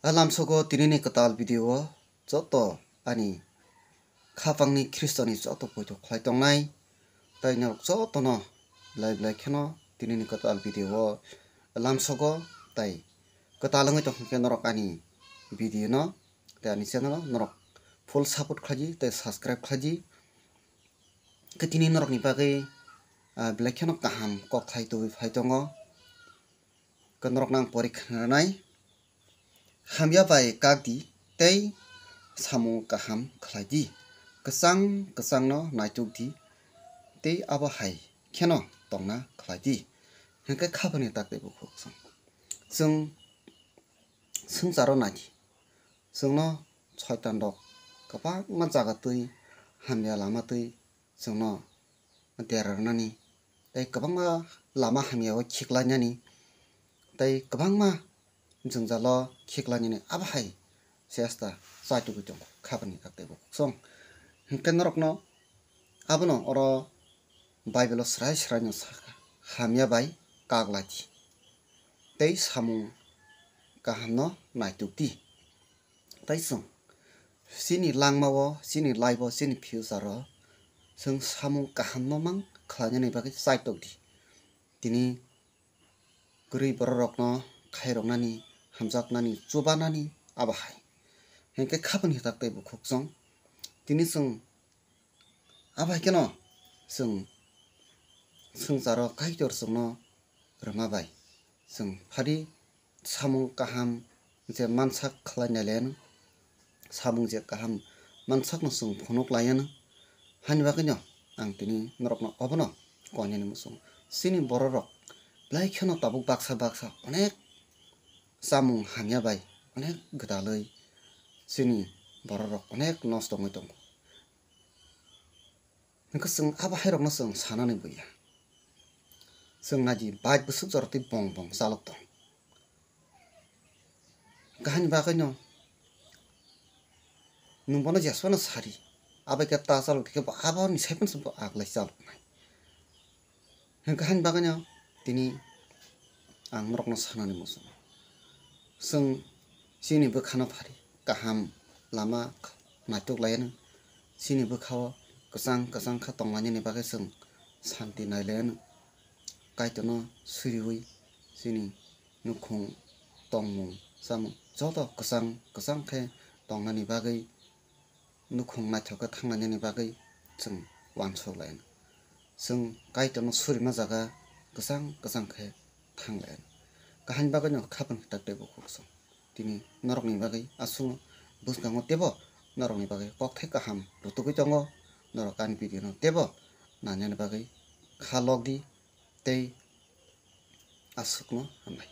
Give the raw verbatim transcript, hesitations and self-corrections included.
A lamsogo tinini kwtal video o joto ani khapangni Khristoni joto poito khlai tongnai, tai norok jotono belai belai kheno tinini kwtal video o lamsogo tai kwtal wngwi tongkha khe norok ani video no tei ani channel o norok full support khlaidi tei subscribe khlaidi. Khe tini norokni bagwi, ah, belai kheno kaham kok thai tubui phai tongo. Khe norokno ang pori khna rwnai. Hamya bai kak di tei samung kaham khlai di. Kwchang kwchangno naituk di tei abo hai kheno tongna khlai di. Hinkhe khabani tak tei bukhuk chwng. Chwng swngcharo nai di. Chwngno soitan rok kwbangma jaga twi hamya lama twi chwngno dera rwnani tei kwbangma lama hamya o khiklainani tei kwbangma jwngjalo khiklainani abo hai chesta chaitugwi tongo khabani tak tei bukhuk chwng. Hinkhe norokno abono oro Bible o srai srai no sakha, hamya bai kak lai di tei samung kaham no naituk di. Tai chwng chini langma o, chini life o, chini future o chwng samung kaham no mang khlainani bagwi chaitok di. Tini kwrwi borok rokno khairoknani, hamjaknani, chubanani abo hai. Hinkhe khabani tak tei bukhuk chwng. Tini chwng abo hai kheno chwng swngcharo Kaitor chwngno rwma bai chwng phari samung kaham je mansak khlai nai le, samung je kaham mansakno chwng phunuk lai anw. Hani bagwino ang tini norokno obono koinani muchungo. Chini bororok belai kheno tabuk baksa baksa onek chamung hamya bai onek gwdalwi chini bororok onek nosto wngwi tongo. Hwnkhe chwng abo hairokno chwng sanani buya. Chwng naidi bike bwswk jora twi bong bong chalok tong. Kahani bagwino nwng bono jesphano sari, abai khe ta chalok khe bo aboni saiphano se bo aglai chaloknai. Hwnkhe hani bagwino tini ang norokno sanani muchungo. Chwng chini bwkhano phari kaham lama naituk lai anw. Chini bwkhao kwchang kwchang kha tonglainani bagwi chwng santi nai lai anw. Kaitorno suriui chini nukhung, tongmung, chamung joto kwchang kwchang khe tongnani bagwi nukhung naithok khe thanglainani bagwi chwng uansuk lai anw. Chwng Kaitorno surima jaga kwchang kwchang khe thang lai anw. Kahani bagwino khabang tak tei bukhuk chwng. Tini norokni bagwi aswkno bwskango teibo norokni bagwi kokthai kaham rwtugwi tongo. Norok ani video no teibo nainani bagwi kha lok di tei aswkno hambai.